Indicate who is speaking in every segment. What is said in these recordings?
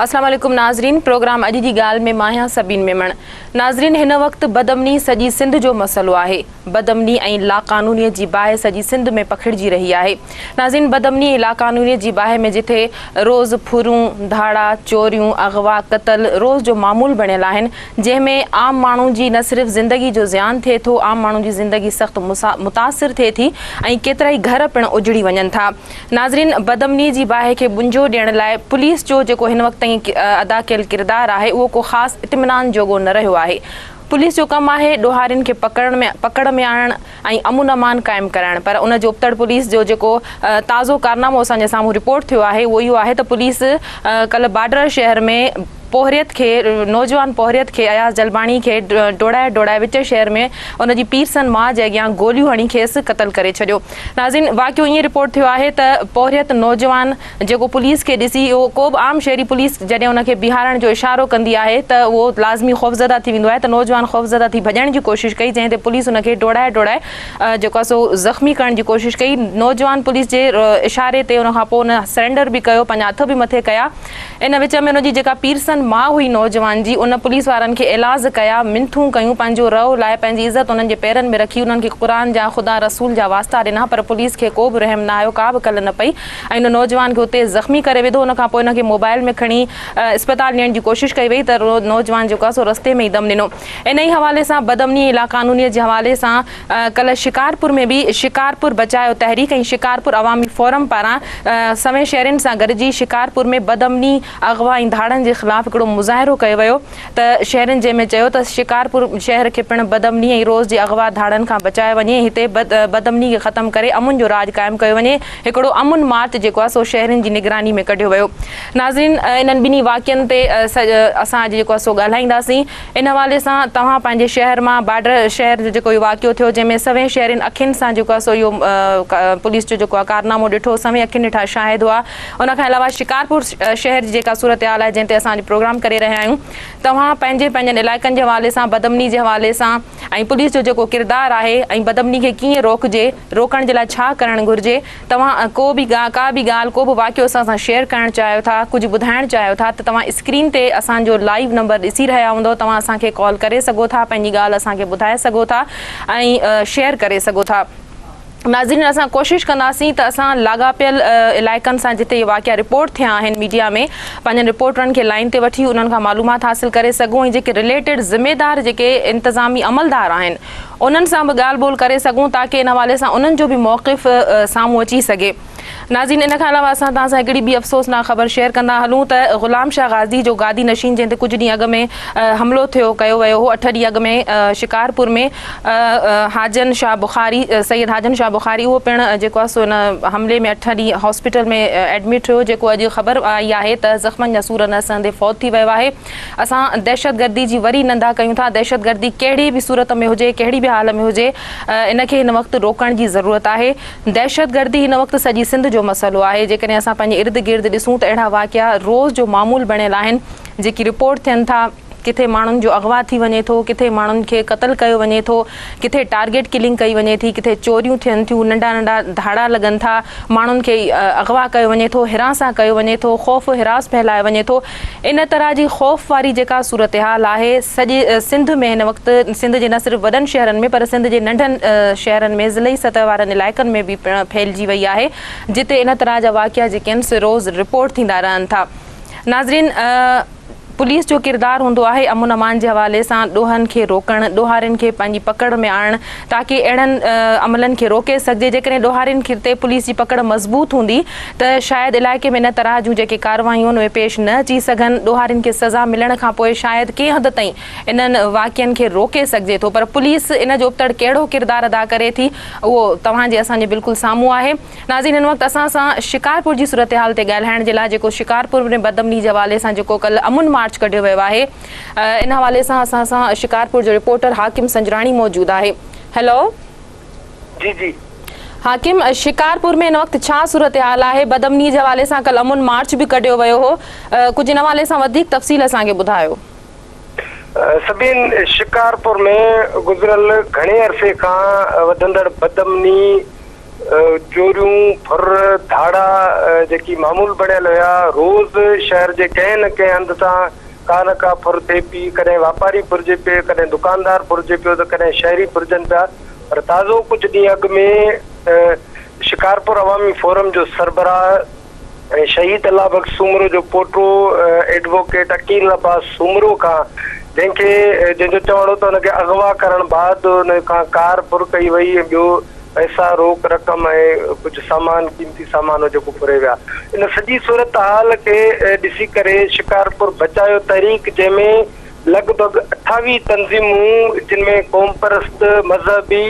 Speaker 1: اسلام عليڪم ناظرين پروگرام اڄ جي ڳالهه ۾ مان آهيان سبين ميمڻ ناظرين هن وقت بدامني سڄي سنڌ جو مسئلو آهي بدامني ۽ لاقانونيت جي باهه سڄي سنڌ ۾ پکڙجي رهي آهي ناظرين بدامني ۽ لاقانونيت جي باهه ۾ جٿي روز ڦرون ڌاڙا چوريون اغوا قتل روز جو معمول بڻيل آهن جنهن ۾ عام ماڻهو جي نه صرف زندگي جو زيان ٿئي ٿو عام ماڻهو جي زندگي سخت متاثر ٿئي ٿي ۽ ڪيترائي گهر پڻ اجڙي وڃن ٿا ناظرين بدامني جي باهه کي ٻنجو ڏيڻ لاء پوليس جو جيڪو هن وقت تائين ادا ڪيل ڪردار آهي اهو ڪو خاص اطمينان جوڳو نه رهيو آهي پوليس جو ڪم آهي ڏوهارين کي پڪڙڻ ۾ پڪڙ ۾ آڻڻ ۽ امن امان قائم ڪرائڻ پر ان جي ابتڙ پوليس جو جيڪو تازو ڪارنامو اسان جي سامهون رپورٽ ٿيو آهي اهو اهو آهي ته پوليس ڪلهه بارڊر شهر ۾ پورهيت کي نوجوان پورهيت کي اياز جلباڻي کي ڊوڙائي ڊوڙائي وچ شهر ۾ ان جي پيرسن ماء جي اڳيان گوليون هڻي کيس قتل ڪري ڇڏيو. ناظرين واقعو ائين رپورٽ ٿيو آهي ته پورهيت نوجوان جيڪو پوليس کي ڏسي اهو ڪو به عام شهري پوليس جڏهن ان کي بيهارڻ جو اشارو ڪندي آهي ته اهو لازمي خوفزده ٿي ويندو آهي ته نوجوان خوفزده ٿي ڀڄڻ جي ڪوشش ڪئي جنهن تي پوليس ان کي ڊوڙائي ڊوڙائي جيڪو آهي سو زخمي ڪرڻ جي ڪوشش ڪئي نوجوان پوليس جي اشاري تي ان کان پوء ان سرينڊر به ڪيو پنهنجا هٿ به مٿي ڪيا ان وچ ۾ ان جي جيڪا پيرسن ماء هئي نوجوان جي ان پوليس وارن کي ايلاز ڪيا، منٿون ڪيون، پنهنجو رئو لائي پنهنجي عزت انهن جي پيرن ۾ رکي انهن کي قرآن جا خدا رسول جا واسطا ڏنا پر پوليس کي ڪو به رحم نه آيو ڪا به ڪل نه پئي ۽ ان نوجوان کي اتي زخمي ڪري وڌو ان کان پوء ان کي موبائل ۾ کڻي اسپتال نيڻ جي ڪوشش ڪئي وئي ته نوجوان جيڪو آهي سو رستي ۾ ئي دم ڏنو انهي حوالي سان بدامني ۽ لاقانونيت جي حوالي سان ڪلهه شڪارپور ۾ به شڪارپور بچايو تحريڪ ۽ شڪارپور عوامي فورم پاران سوين شهرين سان گڏجي شڪارپور ۾ بدامني، اغوا ۽ ڌاڙن جي خلاف هڪڙو مظاهرو ڪيو ويو ته شهرين جنهن ۾ چيو ته شڪارپور شهر کي پڻ بدامني ۽ روز جي اغوا ڌاڙن کان بچايو وڃي ۽ هتي بدامني کي ختم ڪري امن جو راڄ قائم ڪيو وڃي هڪڙو امن مارچ جيڪو آهي سو شهرين جي نگراني ۾ ڪڍيو ويو ناظرين انهن ٻنهي واقعن تي اسان اڄ جيڪو آهي سو ڳالهائينداسين. ان حوالي سان توهان پنهنجي شهر مان بارڊر شهر جو جيڪو اهو واقعو ٿيو جنهن ۾ سوين شهرين اکين سان جيڪو آهي سو اهو پوليس جو جيڪو آهي ڪارنامو ڏٺو سوين اکين ڏٺا شاهد هئا ان کان علاوه شڪارپور شهر جي جيڪا صورتحال آهي جنهن تي اسان اڄ پروگرام ڪري رهيا آهيون توهان پنهنجي پنهنجن علائقن جي حوالي سان بدامني جي حوالي سان ۽ پوليس جو جيڪو ڪردار آهي ۽ بدامني کي ڪيئن روڪجي روڪڻ جي لاء ڇا ڪرڻ گهرجي توهان ڪو به ڪا به ڳالهه ڪو به واقعو اسان سان شيئر ڪرڻ چاهيو ٿا ڪجهه ٻڌائڻ چاهيو ٿا ته توهان اسڪرين تي اسان جو لائيو نمبر ڏسي رهيا هوندؤ توهان اسان کي ڪال ڪري سگهو ٿا پنهنجي ڳالهه اسان کي ٻڌائي سگهو ٿا ۽ شيئر ڪري سگهو ٿا. ناظرين اسان ڪوشش ڪنداسين ته اسان لاڳاپيل علائقن سان جتي اهي واقعا رپورٽ ٿيا آهن ميڊيا ۾ پنهنجن رپورٽرن کي لائين تي وٺي انهن کان معلومات حاصل ڪري سگهون ۽ جيڪي رليٽيڊ ذميدار جيڪي انتظامي عملدار آهن انهن سان به ڳالهه ٻولهه ڪري سگهون تاڪه ان حوالي سان انهن جو به موقف سامهون اچي سگهي. ناظرين ان کان علاوه اسان توهان سان هڪڙي ٻي افسوسناڪ خبر شيئر ڪندا هلون ته غلام شاهه غازي جو گادي نشين جنهن تي ڪجهه ڏينهن اڳ ۾ حملو ٿيو ڪيو ويو هو اٺ ڏينهن اڳ ۾ شڪارپور ۾ حاجن شاهه بخاري سيد حاجن شاهه بخاري اهو پڻ جيڪو آهي سو ان حملي ۾ اٺ ڏينهن هاسپيٽل ۾ ايڊمٽ هيو جيڪو اڄ خبر آئي آهي ته زخمن جا سور نه سهندي فوت ٿي ويو آهي. اسان دهشتگردي جي وري نندا ڪيون ٿا، دهشتگردي ڪهڙي به صورت ۾ هجي، ڪهڙي به حال ۾ هجي، ان کي هن وقت روڪڻ جي ضرورت آهي، دهشتگردي هن وقت سڄي سنڌ جو مسئلو آهي، جيڪڏهن اسان پنهنجي ارد گرد ڏسون ته اهڙا واقعا روز جو معمول بڻيل آهن، جيڪي رپورٽ ٿين ٿا، ڪٿي ماڻهن جو اغوا ٿي وڃي ٿو، ڪٿي ماڻهن کي قتل ڪيو وڃي ٿو، ڪٿي ٽارگيٽ ڪلنگ ڪئي وڃي ٿي، ڪٿي چوريون ٿين ٿيون، ننڍا ننڍا ڌاڙا لڳن ٿا، ماڻهن کي اغوا ڪيو وڃي ٿو، هراسان ڪيو وڃي ٿو، خوف و هراس ڦهلايو وڃي ٿو، ان طرح جي خوف واري جيڪا صورتحال آهي سڄي سنڌ ۾ هن وقت سنڌ جي نه صرف وڏن شهرن ۾ پر سنڌ جي ننڍن شهرن ۾ ضلعي سطح وارن علائقن ۾ به پڻ ڦهلجي وئي آهي جتي ان طرح جا واقعا جيڪي آهن سي روز رپورٽ ٿيندا رهن ٿا ناظرين پوليس جو ڪردار هوندو آهي امن امان جي حوالي سان ڏوهن کي روڪڻ، ڏوهارين کي پنهنجي پڪڙ ۾ آڻڻ تاڪه اهڙن عملن کي روڪي سگهجي، جيڪڏهن ڏوهارين تي پوليس جي پڪڙ مضبوط هوندي ته شايد علائقي ۾ ان طرح جون جيڪي ڪارروايون آهن اهي پيش نه اچي سگهن، ڏوهارين کي سزا ملڻ کانپوء شايد ڪنهن حد تائين انهن واقعن کي روڪي سگهجي ٿو پر پوليس ان جو ابتڙ ڪهڙو ڪردار ادا ڪري ٿي اهو توهان جي اسان جي بلڪل سامهون آهي. ناظرين هن وقت اسان سان شڪارپور جي صورتحال تي ڳالهائڻ جي لاء جيڪو شڪارپور ۾ بدامني جي حوالي سان جيڪو ڪلهه امن مارچ ڪڍيو ويو آهي ان حوالي سان اسان سان شڪارپور جو رپورٽر حاڪم سنجراڻي موجود آهي هيلو.
Speaker 2: جي جي.
Speaker 1: حاڪم شڪارپور ۾ هن وقت ڇا صورتحال آهي بدامني جي حوالي سان ڪلهه امن مارچ به ڪڍيو ويو هو ڪجهه ان حوالي سان وڌيڪ تفصيل اسان کي ٻڌايو.
Speaker 2: سبين شڪارپور ۾ گذريل گهڻي عرصي کان وڌندڙ بدامني چوريون، ڦر، ڌاڙا جيڪي معمول بڻيل هيا، روز شهر جي ڪنهن نه ڪنهن هنڌ تان ڪا نه ڪا ڦر ٿئي پئي، ڪڏهن واپاري ڦرجي پيو، ڪڏهن دڪاندار ڦرجي پيو ته ڪڏهن شهري ڦرجن پيا پر تازو ڪجهه ڏينهن اڳ ۾ شڪارپور عوامي فورم جو سربراهه ۽ شهيد الله بخش سومرو جو پوٽو ايڊووڪيٽ عقيل عباس سومرو کان جنهن کي جنهن جو چوڻ هو ته ان کي اغوا ڪرڻ بعد ان کان ڪار ڦر ڪئي وئي ۽ ٻيو پئسا روڪ رقم ۽ ڪجهه سامان قيمتي سامان هو جيڪو ڦري ويا. ان سڄي صورتحال کي ڏسي ڪري شڪارپور بچايو تحريڪ جنهن ۾ لڳ ڀڳ 28 تنظيمون جن ۾ قومپرست، مذهبي،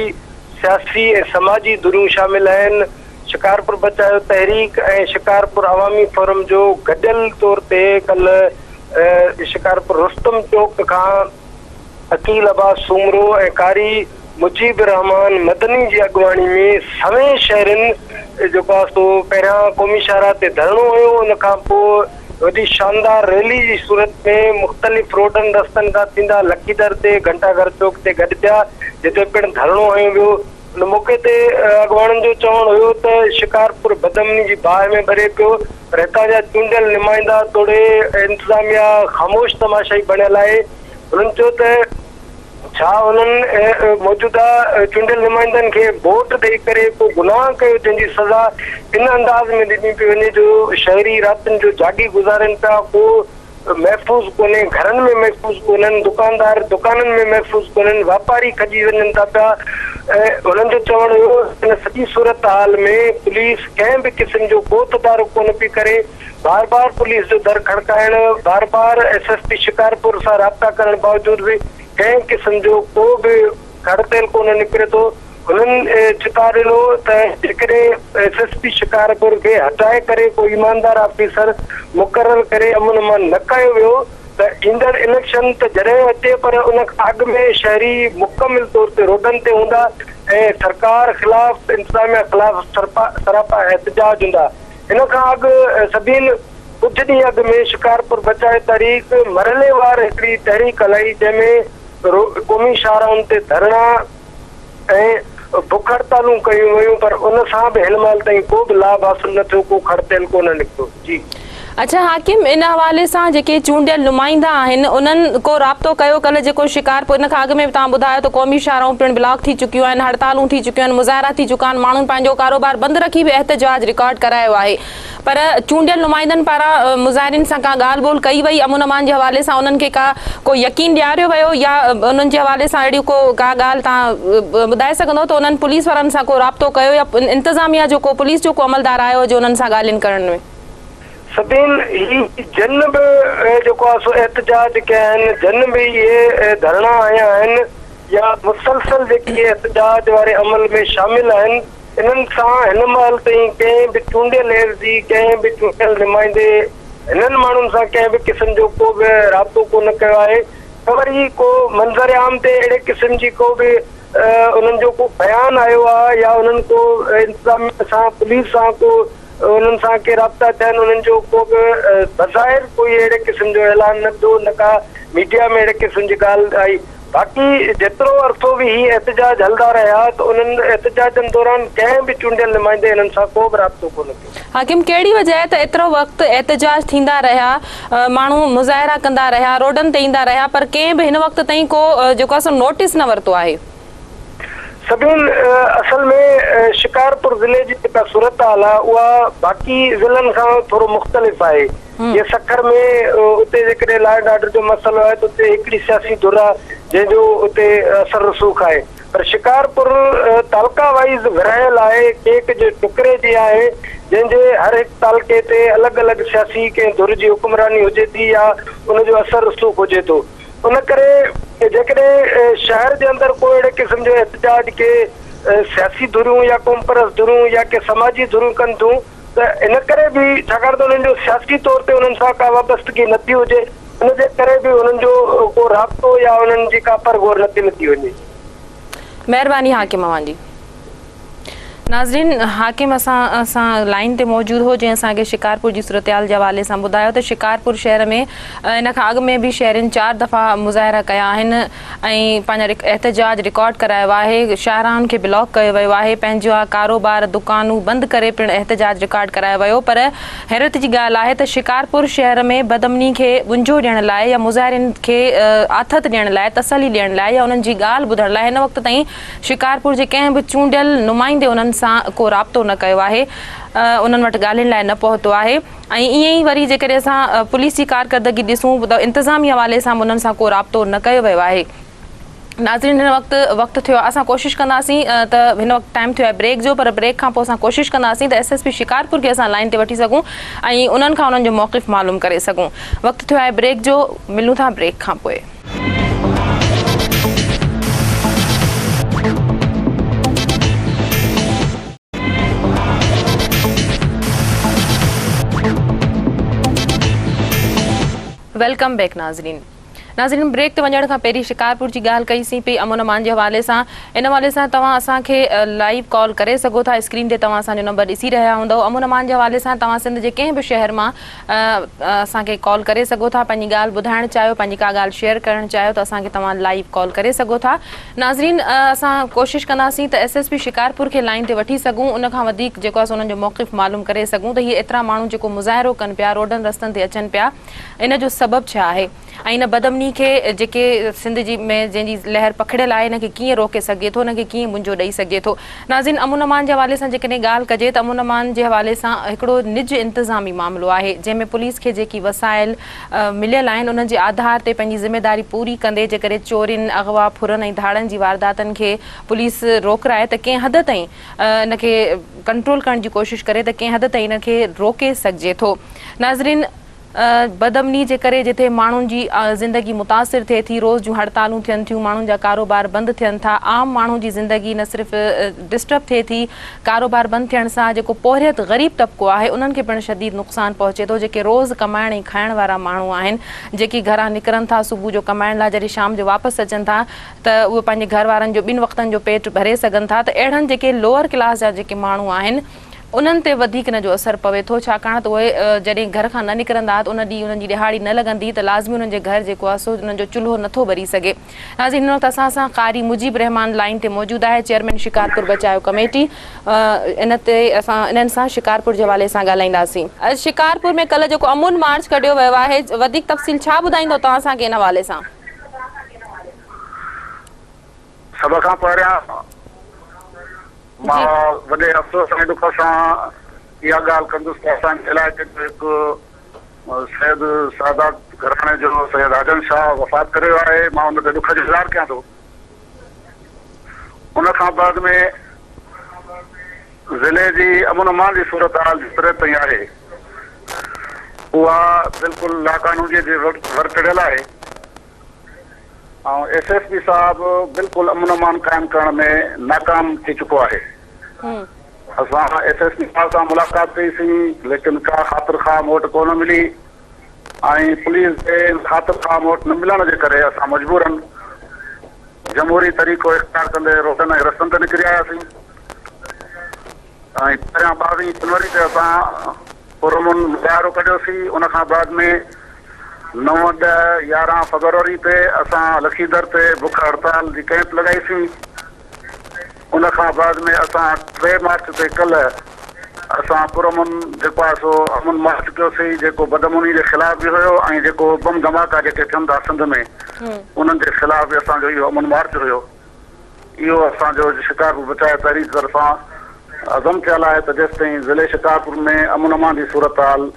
Speaker 2: سياسي ۽ سماجي ڌريون شامل آهن، شڪارپور بچايو تحريڪ ۽ شڪارپور عوامي فورم جو گڏيل طور تي ڪلهه شڪارپور رستم چوڪ کان عقيل عباس سومرو ۽ قاري مجيب الرحمان مدني جي اڳواڻي ۾ سوين شهرين جيڪو آهي سو پهريان قومي شاهراهه تي ڌرڻو هنيو ان کان پوء وڏي شاندار ريلي جي صورت ۾ مختلف روڊن رستن کان ٿيندا لکي در تي گهنٽا گهر چوڪ تي گڏ ٿيا جتي پڻ ڌرڻو هنيو ويو ان موقعي تي اڳواڻن جو چوڻ هيو ته شڪارپور بدامني جي باهه ۾ ٻري پيو پر هتان جا چونڊيل نمائندا توڙي انتظاميا خاموش تماشائي بڻيل آهي. هنن چيو ته ڇا انهن موجوده چونڊيل نمائندن کي ووٽ ڏئي ڪري ڪو گناهه ڪيو جنهن جي سزا ان انداز ۾ ڏني پئي وڃي جو شهري راتين جو جاڳي گذارين پيا ڪو محفوظ ڪونهي، گهرن ۾ محفوظ ڪونهن، دڪاندار دڪانن ۾ محفوظ ڪونهن، واپاري کڄي وڃن ٿا پيا ۽ هنن جو چوڻ هيو ان سڄي صورتحال ۾ پوليس ڪنهن به قسم جو ڪو تدارڪ ڪونه پئي ڪري، بار بار پوليس جو در کڙڪائڻ، بار بار ايس ايس پي شڪارپور سان رابطا ڪرڻ باوجود به ڪنهن قسم جو ڪو به کڙ تيل ڪونه نڪري ٿو. هنن چتاء ڏنو ته جيڪڏهن ايس ايس پي شڪارپور کي هٽائي ڪري ڪو ايماندار آفيسر مقرر ڪري امن امان نه ڪيو ويو ته ايندڙ اليڪشن ته جڏهن اچي پر ان کان اڳ ۾ شهري مڪمل طور تي روڊن تي هوندا ۽ سرڪار خلاف انتظاميا خلاف سراپا احتجاج هوندا. ان کان اڳ سبين ڪجهه ڏينهن اڳ ۾ شڪارپور بچايو تحريڪ مرحليوار هڪڙي تحريڪ هلائي جنهن ۾ قومي شاهراهن تي ڌرڻا ۽ بک هڙتالون ڪيون ويون پر ان سان به هن مهل تائين ڪو به لاڀ حاصل نه ٿيو ڪو کڙ تيل ڪو نه نڪتو. جي.
Speaker 1: اڇا حاڪم ان حوالي سان جيڪي چونڊيل نمائندا آهن انهن ڪو رابطو ڪيو ڪلهه جيڪو شڪارپور ان کان اڳ ۾ به توهان ٻڌايو ته قومي شاهراهون پڻ بلاڪ ٿي چڪيون آهن هڙتالون ٿي چڪيون آهن مظاهرا ٿي چڪا آهن ماڻهن پنهنجو ڪاروبار بند رکي به احتجاج رڪارڊ ڪرايو آهي پر چونڊيل نمائندن پاران مظاهرين سان ڪا ڳالهه ٻولهه ڪئي وئي، امن امان جي حوالي سان انهن کي ڪا ڪو يقين ڏياريو ويو يا انهن جي حوالي سان اهڙي ڪو ڪا ڳالهه توهان ٻڌائي سگهندو ته انهن پوليس وارن سان ڪو رابطو ڪيو يا انتظاميا جو ڪو پوليس جو ڪو عملدار آيو هجي انهن سان ڳالهين ڪرڻ ۾.
Speaker 2: سبين هي جن به جيڪو آهي سو احتجاج ڪيا آهن جن به اهي ڌرڻا هنيا آهن يا مسلسل جيڪي احتجاج واري عمل ۾ شامل آهن انهن سان هن مهل تائين ڪنهن به چونڊيل عيوضي، ڪنهن به چونڊيل نمائندي هنن ماڻهن سان ڪنهن به قسم جو ڪو به رابطو ڪو نه ڪيو آهي نه وري ڪو منظر عام تي اهڙي قسم جي ڪو به انهن جو ڪو بيان آيو آهي يا انهن ڪو انتظاميه سان پوليس سان ڪو انهن سان ڪي رابطا ٿيا آهن انهن جو ڪو به بظاهر ڪوئي اهڙي قسم جو اعلان نه ٿيو نه ڪا ميڊيا ۾ اهڙي قسم جي ڳالهه آئي. باقي جيترو عرصو به هي احتجاج هلندا رهيا ته انهن احتجاجن دوران ڪنهن به چونڊيل نمائندي هنن سان ڪو به رابطو ڪونه ڪيو.
Speaker 1: حاڪم ڪهڙي وجه آهي ته ايترو وقت احتجاج ٿيندا رهيا، ماڻهو مظاهرا ڪندا رهيا، روڊن تي ايندا رهيا پر ڪنهن به هن وقت تائين ڪو جيڪو آهي سو نوٽيس نه ورتو آهي؟
Speaker 2: سبين اصل ۾ شڪارپور ضلعي جي جيڪا صورتحال آهي اها باقي ضلعن کان ٿورو مختلف آهي. جيئن سکر ۾ اتي جيڪڏهن لا اينڊ آرڊر جو مسئلو آهي ته اتي هڪڙي سياسي ڌر آهي جنهن جو اتي اثر رسوخ آهي پر شڪارپور تعلقا وائيز ورهايل آهي ڪيڪ جي ٽڪري جيان آهي جنهن جي هر هڪ تعلقي تي الڳ الڳ سياسي ڪنهن ڌر جي حڪمراني هجي ٿي يا ان جو اثر رسوخ هجي ٿو ان ڪري جيڪڏهن شهر جي اندر ڪو اهڙي قسم جو احتجاج ڪي سياسي ڌريون يا قومپرست ڌريون يا ڪي سماجي ڌريون ڪن ٿيون ته ان ڪري به ڇاڪاڻ ته انهن جو سياسي طور تي انهن سان ڪا وابستگي نه ٿي هجي ان جي ڪري به انهن جو ڪو رابطو يا انهن جي ڪا پرگهور نه ٿي لٿي وڃي.
Speaker 1: مهرباني حاڪم اوهان جي. ناظرين حاڪم اسان سان لائين تي موجود هو جنهن اسان کي شڪارپور جي صورتحال جي حوالي سان ٻڌايو ته شڪارپور شهر ۾ ان کان اڳ ۾ به شهرين چار دفعا مظاهرا ڪيا آهن ۽ پنهنجا احتجاج رڪارڊ ڪرايو آهي شاهراهن کي بلاڪ ڪيو ويو آهي پنهنجا ڪاروبار دڪانون بند ڪري پڻ احتجاج رڪارڊ ڪرايو ويو پر حيرت جي ڳالهه آهي ته شڪارپور شهر ۾ بدامني کي ٻنجو ڏيڻ لاء يا مظاهرين کي آٿت ڏيڻ لاء تسلي ڏيڻ لاء يا انهن جي ڳالهه ٻڌڻ لاء هن وقت تائين شڪارپور جي ڪنهن به چونڊيل نمائندي انهن سان ڪو رابطو نه ڪيو آهي انهن وٽ ڳالهين لاء نه پهتو آهي ۽ ائين ئي وري جيڪڏهن اسان پوليس جي ڪارڪردگي ڏسون ته انتظامي حوالي سان به انهن سان ڪو رابطو نه ڪيو ويو آهي. ناظرين هن وقت وقت ٿيو آهي اسان ڪوشش ڪنداسين ته هن وقت ٽائيم ٿيو آهي بريڪ جو پر بريڪ کان پوء اسان ڪوشش ڪنداسين ته ايس ايس پي شڪارپور کي اسان لائين تي وٺي سگهون ۽ انهن کان انهن جو موقف معلوم ڪري سگهون وقت ٿيو آهي بريڪ جو ملون ٿا بريڪ کان پوء. Welcome back ناظرين ناظرين بريڪ تي وڃڻ کان پهرين شڪارپور جي ڳالهه ڪئي سين پئي امن امان جي حوالي سان ان حوالي سان توهان اسان کي لائيو ڪال ڪري سگهو ٿا اسڪرين تي توهان اسان جو نمبر ڏسي رهيا هوندؤ امن امان جي حوالي سان توهان سنڌ جي ڪنهن به شهر مان اسان کي ڪال ڪري سگهو ٿا پنهنجي ڳالهه ٻڌائڻ چاهيو پنهنجي ڪا ڳالهه شيئر ڪرڻ چاهيو ته اسان کي توهان لائيو ڪال ڪري سگهو ٿا ناظرين اسان ڪوشش ڪنداسين ته ايس ايس پي شڪارپور کي لائين تي وٺي سگهون ان کان وڌيڪ جيڪو آهي سو انهن جو موقف معلوم ڪري سگهون ته هي ايترا ماڻهو جيڪو مظاهرو ڪن پيا روڊن رستن تي اچن پيا ان جو سبب ڇا آهي ۽ ان بدامني کي جيڪي سنڌ جي ۾ جنهن جي لهر پکڙيل آهي ان کي ڪيئن روڪي سگهجي ٿو ان کي ڪيئن منجو ڏئي سگهجي ٿو. ناظرين امن امان جي حوالي سان جيڪڏهن ڳالهه ڪجي ته امن امان جي حوالي سان هڪڙو نج انتظامي معاملو آهي جنهن ۾ پوليس کي جيڪي وسائل مليل آهن انهن جي آڌار تي پنهنجي ذميداري پوري ڪندي جيڪڏهن چورين، اغوا، ڦرن ۽ ڌاڙن جي وارداتن کي پوليس روڪرائي ته ڪنهن حد تائين ان کي ڪنٽرول ڪرڻ جي ڪوشش ڪري ته ڪنهن حد تائين ان کي روڪي سگهجي ٿو. ناظرين بدامني جي ڪري جتي ماڻهن جي زندگي متاثر ٿئي ٿي، روز جون هڙتالون ٿين ٿيون، ماڻهن جا ڪاروبار بند ٿين ٿا، عام ماڻهو جي زندگي نه صرف ڊسٽرب ٿئي ٿي، ڪاروبار بند ٿيڻ سان جيڪو پورهيت غريب طبقو آهي انهن کي پڻ شديد نقصان پهچي ٿو، جيڪي روز ڪمائڻ ۽ کائڻ وارا ماڻهو آهن، جيڪي گهران نڪرن ٿا صبح جو ڪمائڻ لاء جڏهن شام جو واپس اچن ٿا ته اهي پنهنجي گهر وارن جو ٻن وقتن جو پيٽ ڀري سگهن ٿا ته اهڙن جيڪي لوئر ڪلاس جا جيڪي ماڻهو آهن انهن تي وڌيڪ ان جو اثر پوي ٿو ڇاڪاڻ ته اهي جڏهن گهر کان نه نڪرندا ته ان ڏينهن انهن جي ڏهاڙي نه لڳندي ته لازمي انهن جي گهر جيڪو آهي سو انهن جو چلهو نه ٿو ٻري سگهي. ناظرين هن وقت اسان سان قاري مجيب الرحمان لائين تي موجود آهي چيئرمين شڪارپور بچايو ڪميٽي ان تي اسان انهن سان شڪارپور جي حوالي سان ڳالهائينداسين. شڪارپور ۾ ڪلهه جيڪو امن مارچ ڪڍيو ويو آهي وڌيڪ تفصيل ڇا ٻڌائيندو توهان اسان کي ان حوالي سان.
Speaker 3: سڀ کان پهريان مان وڏي افسوس ۽ ڏک سان اها ڳالهه ڪندس ته اسان جي علائقي جو هڪ سيد سادات گهراڻي جو سيد حاجن شاهه وفات ڪري ويو آهي، مان ان تي ڏک جو اظهار ڪيان ٿو. ان کان بعد ۾ ضلعي جي امن امان جي صورتحال جيتري تائين آهي، اها بلڪل لاقانونيت جي ور چڙهيل آهي. ۽ ايس ايس پي صاحب بلڪل امن امان قائم ڪرڻ ۾ ناڪام ٿي چڪو آهي. اسان ايس ايس پي صاحب سان ملاقات ڪئي سين ليڪن ڪا خاطر خواهه موٽ ڪونه ملي ۽ پوليس جي ان خاطر خواهه موٽ نه ملڻ جي ڪري اسان مجبورن جمهوري طريقو اختيار ڪندي روڊن ۽ رستن تي نڪري آياسين. ۽ پهريان ٻاويهين جنوري تي اسان پرامن مظاهرو ڪڍيوسين ان کان بعد ۾ نو، ڏهه، 11 فبروري تي اسان لکي در تي بک هڙتال جي ڪئمپ لڳائيسين ان کان بعد ۾ اسان 3 مارچ تي ڪلهه اسان پرامن جيڪو آهي سو امن مارچ ڪيوسين جيڪو بدامني جي خلاف به هيو ۽ جيڪو بم ڌماڪا جيڪي ٿين ٿا سنڌ ۾ انهن جي خلاف به اسان جو اهو امن مارچ هيو. اهو اسان جو شڪارپور بچاء تحريڪ طرفان عزم ٿيل آهي ته جيستائين ضلعي شڪارپور ۾ امن امان جي صورتحال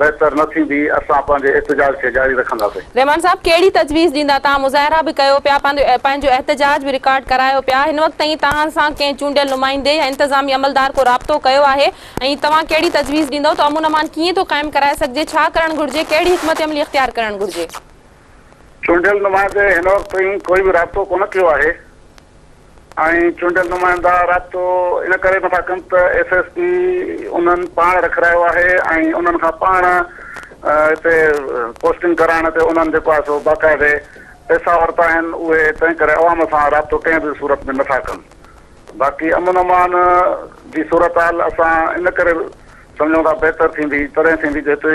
Speaker 3: بهتر نه ٿيندي اسان پنهنجي احتجاج کي جاري رکنداسين.
Speaker 1: رحمان صاحب ڪهڙي تجويز ڏيندا توهان مظاهرا به ڪيو پيا پنهنجو احتجاج به رڪارڊ ڪرايو پيا هن وقت تائين توهان سان ڪنهن چونڊيل نمائندي يا انتظامي عملدار ڪو رابطو ڪيو آهي ۽ توهان ڪهڙي تجويز ڏيندؤ ته امن امان ڪيئن ٿو قائم ڪرائي سگهجي ڇا ڪرڻ گهرجي ڪهڙي حڪمت عملي اختيار ڪرڻ گهرجي.
Speaker 3: چونڊيل نمائندي هن وقت تائين ڪوئي به رابطو ڪونه ڪيو آهي ۽ چونڊيل نمائندا رابطو ان ڪري نٿا ڪن ته ايس ايس پي انهن پاڻ رکرايو آهي ۽ انهن کان پاڻ هتي پوسٽنگ ڪرائڻ تي انهن جيڪو آهي سو باقاعدي پئسا ورتا آهن اهي تنهن ڪري عوام سان رابطو ڪنهن به صورت ۾ نٿا ڪن. باقي امن امان جي صورتحال اسان ان ڪري سمجهون ٿا بهتر ٿيندي تڏهن ٿيندي جو هتي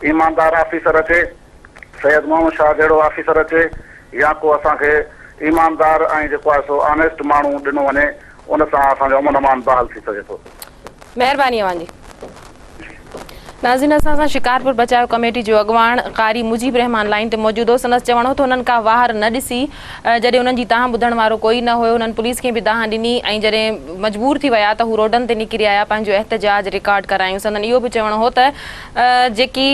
Speaker 3: ايماندار آفيسر اچي، سيد محمد شاهه جهڙو آفيسر اچي يا ڪو اسان کي ايماندار ۽ جيڪو آهي سو آنيسٽ ماڻهو ڏنو وڃي ان سان اسان جو امن امان بحال ٿي سگهي ٿو.
Speaker 1: مهرباني اوهان جي. ناظرين اسان سان شڪارپور بچايو ڪميٽي جو اڳواڻ قاري مجيب الرحمان لائين تي موجود هو سندس چوڻ هو ته هنن ڪا واهر نه ڏسي جڏهن انهن جي دانهن ٻڌڻ وارو ڪوئي نه هيو انهن پوليس کي به دانهن ڏني ۽ جڏهن مجبور ٿي ويا ته هو روڊن تي نڪري آيا پنهنجو احتجاج رڪارڊ ڪرايون سندن اهو به چوڻ هو ته جيڪي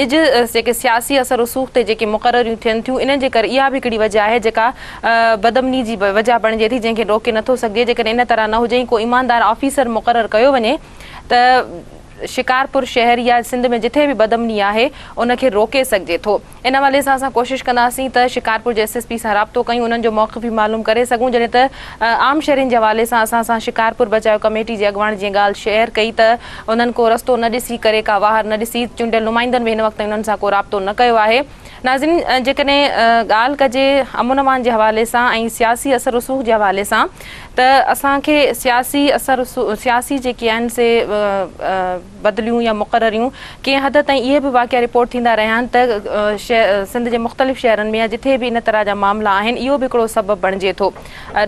Speaker 1: نج جيڪي سياسي اثر رسوخ تي جيڪي مقرريون ٿين ٿيون انهن جي ڪري اها به هڪڙي وجه آهي جيڪا بدامني جي وجه بڻجي ٿي جنهن کي روڪي نٿو سگهجي جيڪڏهن ان طرح نه هجي ۽ ڪو ايماندار آفيسر مقرر ڪيو وڃي ته شڪارپور شهر يا سنڌ ۾ جٿي به بدامني آهي ان کي روڪي سگهجي ٿو ان حوالي سان اسان ڪوشش ڪنداسين ته شڪارپور جي ايس ايس پي سان رابطو ڪيون انهن جو موقف به معلوم ڪري سگهون جڏهن ته عام شهرين جي حوالي سان اسان سان شڪارپور بچايو ڪميٽي جي اڳواڻ جيئن ڳالهه شيئر ڪئي ته انهن ڪو رستو نه ڏسي ڪري ڪا واهر نه ڏسي چونڊيل نمائندن به هن وقت تائين انهن سان ڪو رابطو نه ڪيو آهي ناظرين جيڪڏهن ڳالهه ڪجي امن امان جي حوالي سان ۽ سياسي اثر رسوخ جي حوالي سان ته اسان کي سياسي اثر سياسي جيڪي آهن سي بدليون يا مقرريون ڪنهن حد تائين اهي به واقعا رپورٽ ٿيندا رهيا آهن ته سنڌ جي مختلف شهرن ۾ يا جٿي به ان طرح جا معاملا آهن اهو به هڪڙو سبب بڻجي ٿو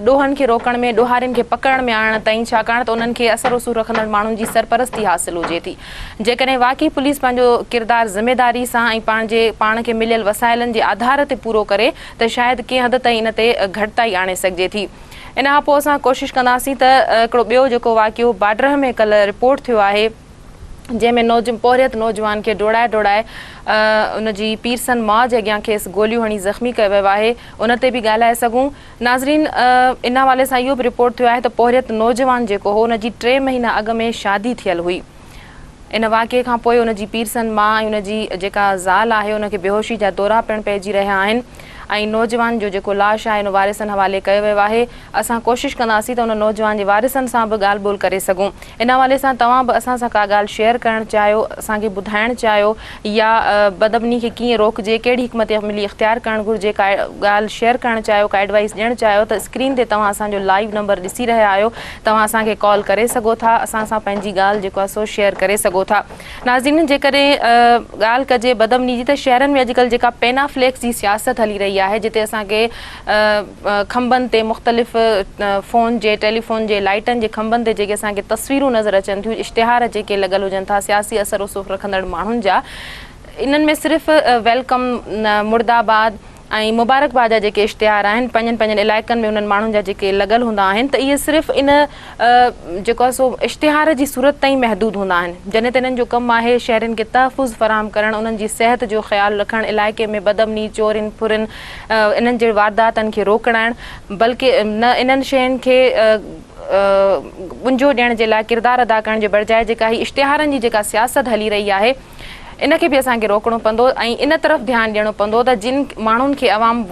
Speaker 1: ڏوهن کي روڪڻ ۾ ڏوهارين کي پڪڙڻ ۾ آڻڻ تائين ڇاڪاڻ ته انهن کي اثر رسوخ رکندڙ ماڻهن جي سرپرستي حاصل هجي ٿي جيڪڏهن واقعي پوليس پنهنجو ڪردار ذميداري سان ۽ پنهنجي پاڻ کي مليل وسائلن جي آڌار تي پورو ڪري ته شايد ڪنهن حد تائين ان تي گهٽتائي آڻي سگهجي ٿي. ان کان پوء اسان ڪوشش ڪنداسين ته هڪڙو ٻيو جيڪو واقعو باڊرهه ۾ ڪلهه رپورٽ ٿيو آهي جنهن ۾ نوج پورهيت نوجوان کي ڊوڙائي ڊوڙائي ان جي پيرسن ماء جي اڳيان کيس گوليون هڻي زخمي ڪيو ويو آهي ان تي به ڳالهائي سگهون. ناظرين ان حوالي سان اهو به رپورٽ ٿيو آهي ته پورهيت نوجوان جيڪو هو ان جي ٽي مهينا اڳ ۾ شادي ٿيل هئي ان واقعي کان پوء ان جي پيرسن ماء ۽ ان جي جيڪا زال آهي ان کي بيهوشي جا دورا پڻ پئجي رهيا آهن ۽ نوجوان جو جيڪو لاش آهي ان وارثن حوالي ڪيو ويو آهي اسان ڪوشش ڪنداسين ته ان نوجوان جي وارثن سان به ڳالهه ٻولهه ڪري سگهون ان حوالي سان توهان به اسان سان ڪا ڳالهه شيئر ڪرڻ چاهيو، اسان کي ٻڌائڻ چاهيو يا بدامني کي ڪيئن روڪجي، ڪهڙي حڪمت عملي اختيار ڪرڻ گهرجي، ڪا ڳالهه شيئر ڪرڻ چاهيو، ڪا ايڊوائيس ڏيڻ چاهيو ته اسڪرين تي توهان اسان جو لائيو نمبر ڏسي رهيا آهيو، توهان اسان کي ڪال ڪري سگهو ٿا، اسان سان پنهنجي ڳالهه جيڪو آهي سو شيئر ڪري سگهو ٿا. ناظرين جيڪڏهن ڳالهه ڪجي بدامني جي ته شهرن ۾ اڄڪلهه جيڪا پينا فليڪس جي سياست هلي رهي آهي جتي اسان کي کنڀن تي مختلف فون جي ٽيليفون جي لائيٽن جي کنڀن تي جيڪي اسان کي تصويرون نظر اچن ٿيون اشتهار جيڪي لڳل هجن ٿا سياسي اثر رسوخ رکندڙ ماڻهن جا انهن ۾ صرف welcome مرده آباد ۽ مبارڪباد جا جيڪي اشتهار آهن پنهنجن پنهنجن علائقن ۾ انهن ماڻهن جا جيڪي لڳل هوندا آهن ته اهي صرف ان جيڪو آهي سو اشتهار جي صورت تائين محدود هوندا آهن جڏهن ته انهن جو ڪم آهي شهرين کي تحفظ فراهم ڪرڻ انهن جي صحت جو خيال رکڻ علائقي ۾ بدامني چورين ڦرين انهن جي وارداتن کي روڪڻائڻ بلڪه نه انهن شين کي ٻنجو ڏيڻ جي لاء ڪردار ادا ڪرڻ جي برجاء جيڪا هي اشتهارن جي جيڪا سياست هلي رهي آهي ان کي به اسان کي روڪڻو پوندو ۽ ان طرف ڌيان ڏيڻو پوندو ته جن ماڻهن کي عوام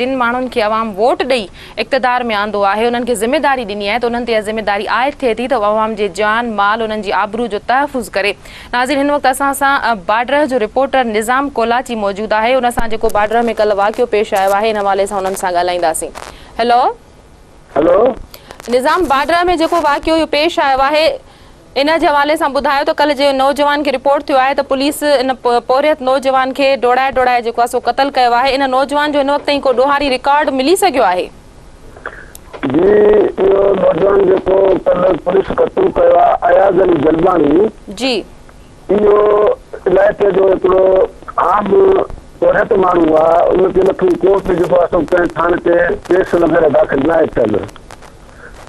Speaker 1: جن ماڻهن کي عوام ووٽ ڏئي اقتدار ۾ آندو آهي انهن کي ذميداري ڏني آهي ته انهن تي اها ذميداري عائد ٿئي ٿي ته عوام جي جان مال انهن جي آبرو جو تحفظ ڪري ناظرين هن وقت اسان سان باڊرهه جو رپورٽر نظام ڪولاچي موجود آهي ان سان جيڪو باڊرهه ۾ ڪلهه واقعو پيش آيو آهي ان حوالي سان انهن سان ڳالهائينداسين هيلو
Speaker 4: هيلو
Speaker 1: نظام باڊرهه ۾ جيڪو واقعو اهو پيش آيو آهي ان جي حوالي سان ٻڌايو ته ڪلهه جنهن نوجوان کي رپورٽ ٿيو آهي ته پوليس ان پورهيت نوجوان کي ڊوڙائي ڊوڙائي جيڪو آهي سو قتل ڪيو آهي ان نوجوان جو هن وقت تائين ڪو ڏوهاري رڪارڊ ملي سگهيو آهي؟
Speaker 4: جي اهو نوجوان جيڪو ڪلهه پوليس قتل ڪيو آهي اياز علي جلباڻي
Speaker 1: جي.
Speaker 4: اهو علائقي جو هڪڙو عام پورهيت ماڻهو آهي ان تي مٿي ڪو به جيڪو آهي سو ڪنهن ٿاڻي تي ڪيس وغيره داخل ناهي ٿيل.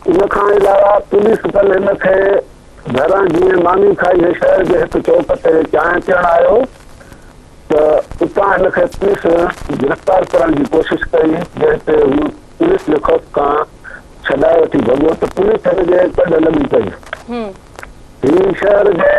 Speaker 4: ان کان علاوه پوليس ڪل هن کي گهران جيئن ماني کائي هي شهر جي هڪ چوڪ تي چانهه پيئڻ آيو ته اتان هن کي پوليس گرفتار ڪرڻ جي ڪوشش ڪئي جنهن تي هو پوليس جي خوف کان ڇڏائي وٺي ڀڳو ته پوليس هن جي ڪڍ لڳي پئي. هي شهر جي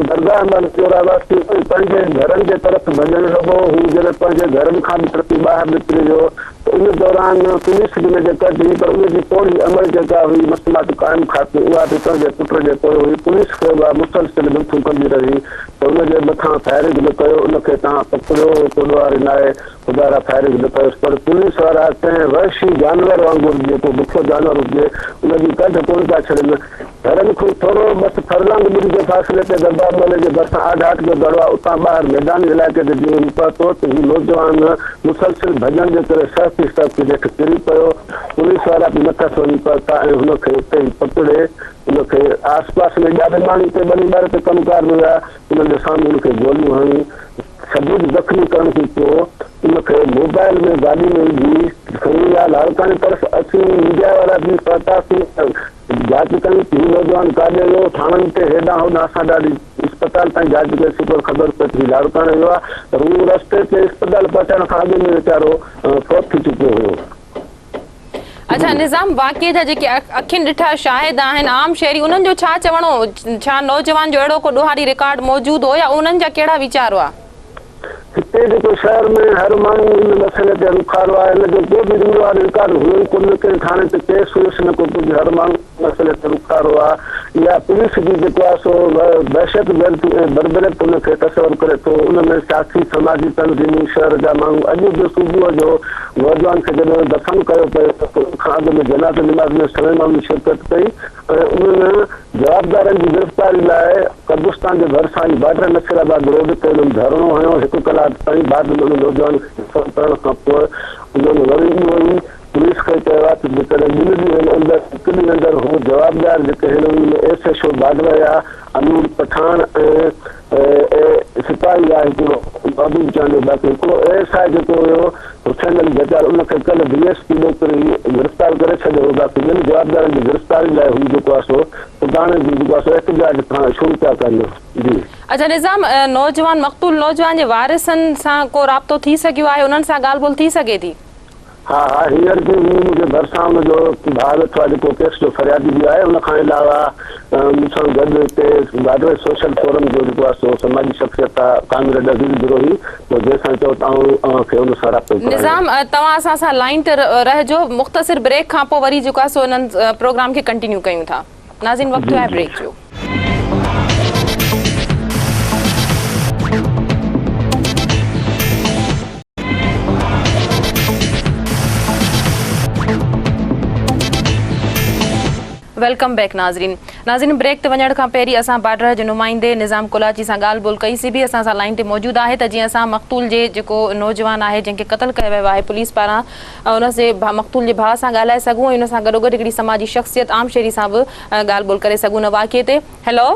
Speaker 4: درگاهه مان نڪتو رهواسي ۽ پنهنجي گهرن جي طرف ڀڄڻ لڳو. هو جڏهن پنهنجي گهرن کان به ٽپي ٻاهر نڪري ويو ته ان دوران پوليس به هن جي ڪڍ هئي پر ان جي پوڙهي امڙ جيڪا هئي مسمات قائم خاڪي اها به پنهنجي پٽ جي پويو هئي. پوليس کي اها مسلسل منٿون ڪندي رهي ته ان جي مٿان فائرنگ نه ڪيو ان کي توهان پڪڙيو هو ڪو ڏوهاري ناهي. خدا را فائرنگ نه ڪيوس پر پوليس وارا ڪنهن وحشي جانور وانگر جيڪو بکيو جانور هجي ان جي ڪڍ ڪونه پيا ڇڏين. گهرن کان ٿورو بس فرلانگ ٻن جي فاصلي تي دربار محلي جي ڀرسان آڍاٽ جو دڙو آهي اتان ٻاهر ميداني علائقي تي جيئن هو پهتو ته هي نوجوان مسلسل ڀڄڻ جي ڪري سهڪي سهڪي هيٺ ڪري پيو. پوليس وارا به مٿس وڃي پهتا ۽ هن کي اتي ئي پڪڙي ان کي آس پاس ۾ ٻيا به ماڻهو اتي ٻني ٻاري تي ڪم ڪار ۾ ويا انهن جي سامهون ان کي گوليون هڻي شديد زخمي ڪرڻ کان پوء ان کي موبائل ۾ گاڏي ۾ وجهي کڻي ويا لاڙڪاڻي طرف اسين ميڊيا وارا به پهتاسين جاچ ڪئي ته هي نوجوان ڪاڏي ويو ٿاڻن تي هيڏانهن هوڏانهن اسان ڏاڍي اسپتال تائين جاچ ڪئي سين پر خبر پئي ته هي لاڙڪاڻي ويو آهي پر هو رستي تي اسپتال پهچڻ کان اڳ ۾ ويچارو فوت ٿي چڪو هيو.
Speaker 1: اڇا نظام واقعي جا جيڪي اکين ڏٺا شاهد آهن عام شهري انهن جو ڇا چوڻ هو ڇا نوجوان جو اهڙو ڪو ڏوهاري رڪارڊ موجود هو يا انهن جا ڪهڙا ويچار هئا؟
Speaker 4: هتي جيڪو شهر ۾ هر ماڻهو ان مسئلي تي رخارو آهي ان جو ڪو به ذميوار رڪارڊ هيو ئي ڪونه ڪنهن ٿاڻي تي ڪيس هيس نه ڪو ڪجهه هر ماڻهو ان مسئلي تي رخارو آهي يا پوليس جي جيڪو آهي سو دهشت گردي ۽ بربريت ان کي تصور ڪري ٿو ان ۾ سياسي سماجي تنظيمون شهر جا ماڻهو اڄ به صبح جو نوجوان کي جڏهن دفن ڪيو پيو ته ان کان اڳ ۾ جنازي نماز ۾ سوين ماڻهن شرڪت ڪئي ۽ انهن جوابدارن جي گرفتاري لاء قبرستان جي ڀرسان ئي بارڊر نصير آباد روڊ تي انهن ڌرڻو هنيو هڪ ڪلاڪ تائين بعد ۾ ان نوجوان کي دفن ڪرڻ کان پوء انهن وري اهو ئي پوليس کي چيو آهي ته جيڪڏهن ٻن ڏينهن اندر هڪ ڏينهن اندر هو جوابدار جيڪي هن انهن ۾ ايس ايڇ او بارڊر جا امير پٺاڻ ۽ سپاهي آهي هڪڙو محبوب چانڊيو باقي هڪڙو اي ايس I جيڪو هيو حسين علي جٽار ان کي ڪلهه ڊي ايس پي ڏوڪري گرفتار ڪري ڇڏيو هو باقي ٻين جوابدارن جي گرفتاري لاء هو جيڪو آهي سو سڀاڻي جي جيڪو آهي سو احتجاج کان شروع پيا ڪن جي.
Speaker 1: اڇا نظام نوجوان مقتول نوجوان جي وارثن سان ڪو رابطو ٿي سگهيو آهي انهن سان ڳالهه ٻولهه ٿي سگهي ٿي؟
Speaker 4: ها ها هينئر به هو منهنجي ڀرسان ان جو ڀاء ويٺو آهي جيڪو ڪيس جو فريادي به آهي ان کان علاوه مون سان گڏ هتي گاڊريج سوشل فورم جو جيڪو آهي سو سماجي شخصيت آهي ڪامريڊ عزيز بروهي پوء جنهن سان چئو ته آئون اوهان کي ان سان رابطو ڪرايان.
Speaker 1: نظام توهان اسان سان لائين تي رهجو مختصر بريڪ کان پوء وري جيڪو آهي سو انهن پروگرام کي ڪنٽينيو ڪيون ٿا ناظرين وقت ٿيو آهي بريڪ جو. Welcome back ناظرين ناظرين بريڪ تي وڃڻ کان پهرين اسان بارڊر جي نمائندي نظام ڪولاچي سان ڳالهه ٻولهه ڪئي سي به اسان سان لائين تي موجود آهي ته جيئن اسان مقتول جي جيڪو نوجوان آهي جنهن کي قتل ڪيو ويو آهي پوليس پاران ان جي مقتول جي ڀاء سان ڳالهائي سگهون ۽ ان سان گڏوگڏ هڪڙي سماجي شخصيت عام شهري سان به ڳالهه ٻولهه ڪري سگهون ان واقعي تي هيلو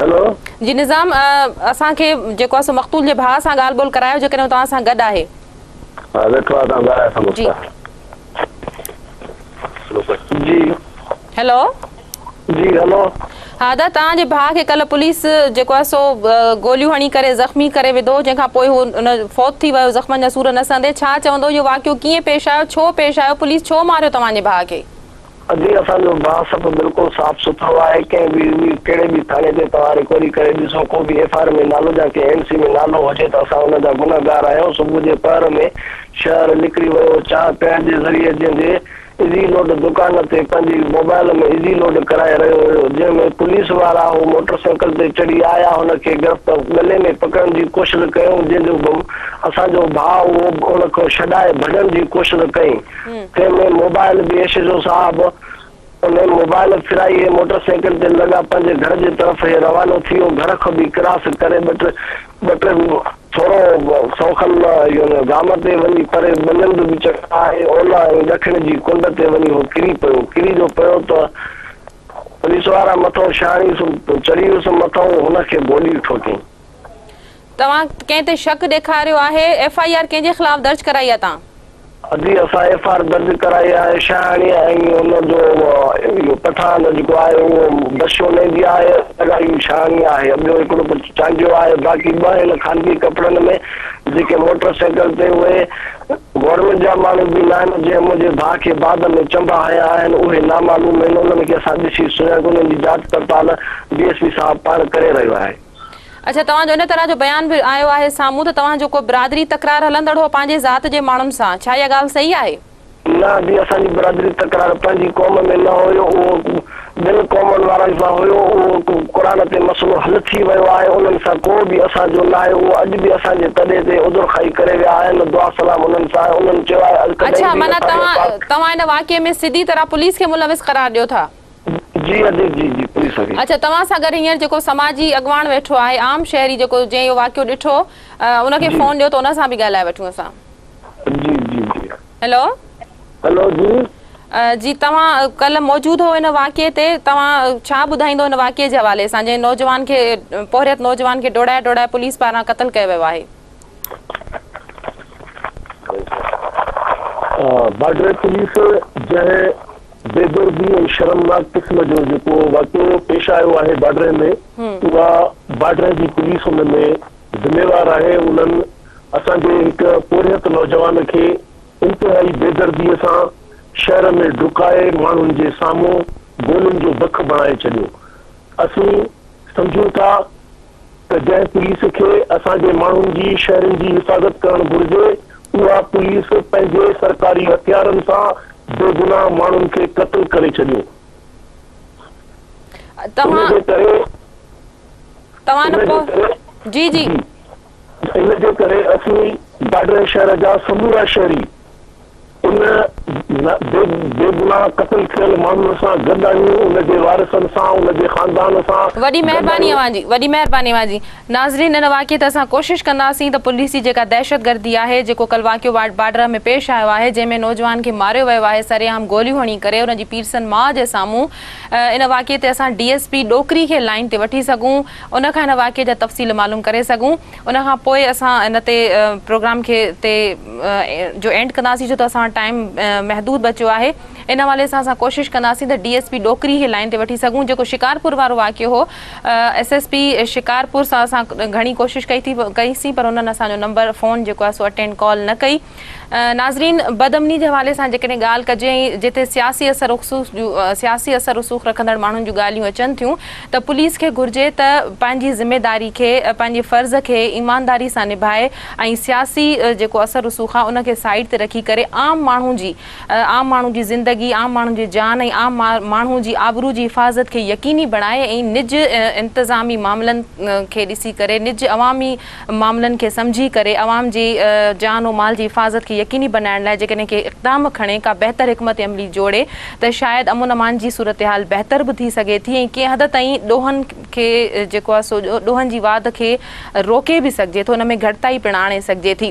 Speaker 4: هيلو.
Speaker 1: جي نظام اسان کي جيڪو آهي سو مقتول جي ڀاء سان ڳالهه ٻولهه ڪرايو جيڪڏهن هو توهان سان گڏ آهي.
Speaker 4: ها ويٺو آهي توهان ڳالهائي سگهو
Speaker 1: جي.
Speaker 4: ٿا.
Speaker 2: جي.
Speaker 1: هيلو.
Speaker 2: جي هيلو.
Speaker 1: ها ادا توهان جي ڀاء کي ڪلهه پوليس جيڪو آهي سو گوليون هڻي ڪري زخمي ڪري وڌو جنهن کان پوء هو ان فوت ٿي ويو زخمن جا سور نه سهندي ڇا چوندو اهو واقعو ڪيئن پيش آيو ڇو پيش آيو پوليس ڇو ماريو توهان جي ڀاء کي.
Speaker 2: ادي اسان جو ڀاء سڀ بلڪل صاف سٿرو آهي ڪنهن به ڪهڙي به ٿاڻي تي توهان رڪوري ڪري ڏسو ڪو به ايف آر ۾ نالو يا ڪنهن اين سي ۾ نالو هجي ته اسان ان جا گنهگار آهيون صبح جي پهر ۾ شهر نڪري ويو چانهه پيئڻ جي ذريعي جنهن جي ايزي لوڊ دڪان تي پنهنجي موبائل ۾ ايزي لوڊ ڪرائي رهيو هيو جنهن ۾ پوليس وارا هو موٽر سائيڪل تي چڙهي آيا هن کي گرفت ڳلي ۾ پڪڙڻ جي ڪوشش ڪيائون جنهن جو اسان جو ڀاء اهو ان کان ڇڏائي ڀڄڻ جي ڪوشش ڪئي. تنهن ۾ موبائل به ايس ايڇ او صاحب انهي موبائل ڦرائي هي موٽر سائيڪل تي لڳا پنهنجي گهر جي طرف هي روانو ٿي ويو گهر کان به ڪراس ڪري ٻه ٽي ٻه ٽي ٿورو سو کن گام تي وڃي پري ٻنين جو به چڪر آهي اولهه ۽ ڏکڻ جي ڪنڊ تي وڃي هو ڪري پيو ڪري جو پيو ته پوليس وارا مٿئون شاهڻي چڙهي ويس مٿئون هن کي گولي ٺوڪين.
Speaker 1: توهان ڪنهن تي شڪ ڏيکاريو آهي ايف I R ڪنهن جي خلاف درج ڪرائي آهي توهان؟
Speaker 2: ادي اسان ايف آر درج ڪرائي آهي شاهاڻي ۽ ان جو اهو پٺاڻ جيڪو آهي اهو بشو نيندي آهي لڳائي شاهاڻي آهي ٻيو هڪڙو چانڊيو آهي باقي ٻه آهن خانگي ڪپڙن ۾ جيڪي موٽر سائيڪل تي اهي گورنمينٽ جا ماڻهو به ناهن جنهن منهنجي ڀاء کي بعد ۾ چنبا هنيا آهن اهي نامعلوم آهن انهن کي اسان ڏسي سڃاڻ انهن جي جاچ پڙتال ڊي ايس پي صاحب پاڻ ڪري رهيو آهي.
Speaker 1: اڇا توهان جو ان طرح جو بيان به آيو آهي سامهون ته توهان جو ڪو برادري تڪرار هلندڙ هو پنهنجي ذات جي ماڻهن سان ڇا اها ڳالهه صحيح آهي؟
Speaker 2: نه ادي اسان جي برادري تڪرار پنهنجي قوم ۾ نه هيو اهو
Speaker 4: ٻين قومن وارن سان هيو اهو قرآن تي مسئلو حل ٿي ويو آهي انهن سان ڪو به اسان جو ناهي اهو اڄ به اسان جي تڏي تي عذر خواهي ڪري ويا آهن دعا سلام انهن سان آهي انهن چيو آهي اڄ ڪڏهن
Speaker 1: اڇا
Speaker 4: به
Speaker 1: معنيٰ
Speaker 4: اسان کي
Speaker 1: توهان
Speaker 4: پاڪ
Speaker 1: توهان ان واقعي ۾ سڌي طرح پوليس کي ملوث قرار ڏيو ٿا.
Speaker 4: جي ادي جي جي پوليس کي.
Speaker 1: اڇا توهان سان گڏ هينئر جيڪو سماجي اڳواڻ ويٺو آهي عام شهري جيڪو جنهن اهو واقعو ڏٺو ان کي
Speaker 4: جي
Speaker 1: فون ڏيو ته ان سان به ڳالهائي وٺون اسان.
Speaker 4: جي جي جي.
Speaker 1: هيلو.
Speaker 4: هيلو جي.
Speaker 1: جي توهان ڪلهه موجود هو ان واقعي تي توهان ڇا ٻڌائيندو ان واقعي جي حوالي سان جنهن نوجوان کي پورهيت نوجوان کي ڊوڙائي ڊوڙائي پوليس پاران قتل ڪيو ويو آهي.
Speaker 4: بارڊر پوليس جنهن بيدردي ۽ شرمناڪ قسم جو جيڪو واقعو پيش آيو آهي بارڊر ۾ اها بارڊر جي پوليس ان ۾ ذميوار آهي انهن اسان جي هڪ پورهيت نوجوان کي انتهائي بيدرديء سان شهر ۾ ڊڪائي ماڻهن جي سامهون گولين جو بک بڻائي ڇڏيو. اسين سمجهون ٿا ته جنهن پوليس کي اسان جي ماڻهن جي شهرين جي حفاظت ڪرڻ گهرجي اها پوليس پنهنجي سرڪاري هٿيارن سان بيگناهه ماڻهن کي قتل ڪري ڇڏيو. ان جي ڪري
Speaker 1: توهان
Speaker 4: ان جي ڪري
Speaker 1: جي جي.
Speaker 4: ان جي ڪري اسين ڍاڍري شهر جا سمورا شهري ان بيگناهه قتل ٿيل ماڻهن سان گڏ آهيون، ان جي وارثن سان، ان جي خاندان سان
Speaker 1: وڏي
Speaker 4: گڏ
Speaker 1: مهرباني
Speaker 4: آهيون.
Speaker 1: اوهان جي وڏي مهرباني اوهان جي ناظرين ان واقعي تي اسان ڪوشش ڪنداسين ته پوليس جي جيڪا دهشتگردي آهي جيڪو ڪل واقعو بارڊر ۾ پيش آيو آهي جنهن ۾ نوجوان کي ماريو ويو آهي سرعام گوليون هڻي ڪري ان جي پيرسن ماء جي سامهون ان واقعي تي اسان ڊي ايس پي ڏوڪري کي لائين تي وٺي سگهون ان کان هن واقعي جا تفصيل معلوم ڪري سگهون ان کان پوء اسان ان تي پروگرام کي تي جو اينڊ ڪنداسين ڇو ته اسان وٽ ٽائيم محدود بچيو آهي ان حوالي سان اسان ڪوشش ڪنداسين ته ڊي ايس پي ڏوڪري کي لائين تي وٺي سگهون جيڪو شڪارپور وارو واقعو هو ايس ايس پي شڪارپور سان اسان گهڻي ڪوشش ڪئي ٿي ڪئي سين پر انهن اسان جو نمبر فون جيڪو آهي سو اٽينڊ ڪال نه ڪئي ناظرين بدامني جي حوالي سان جيڪڏهن ڳالهه ڪجي ۽ جتي سياسي اثر رسوخ جون سياسي اثر رسوخ رکندڙ ماڻهن جون ڳالهيون اچن ٿيون ته پوليس کي گهرجي ته پنهنجي ذميداري کي پنهنجي فرض کي ايمانداري سان نڀائي ۽ سياسي جيڪو اثر رسوخ آهي ان کي سائيڊ تي رکي ڪري عام ماڻهو جي عام ماڻهو جي زندگي عام ماڻهو جي جان ۽ عام ماڻهو جي آبرو جي حفاظت کي يقيني بڻائي ۽ نج انتظامي معاملن کي ڏسي ڪري نج عوامي معاملن کي سمجهي ڪري عوام جي جان و مال جي حفاظت کي يقيني بنائڻ لاء جيڪڏهن ڪي اقدام کڻي ڪا بهتر حڪمت عملي جوڙي ته شايد امن امان جي صورتحال بهتر به ٿي سگهي ٿي ۽ ڪنهن حد تائين ڏوهن کي جيڪو آهي سو ڏوهن جي واڌ کي روڪي به سگهجي ٿو ان ۾ گهٽتائي پڻ آڻي سگهجي ٿي.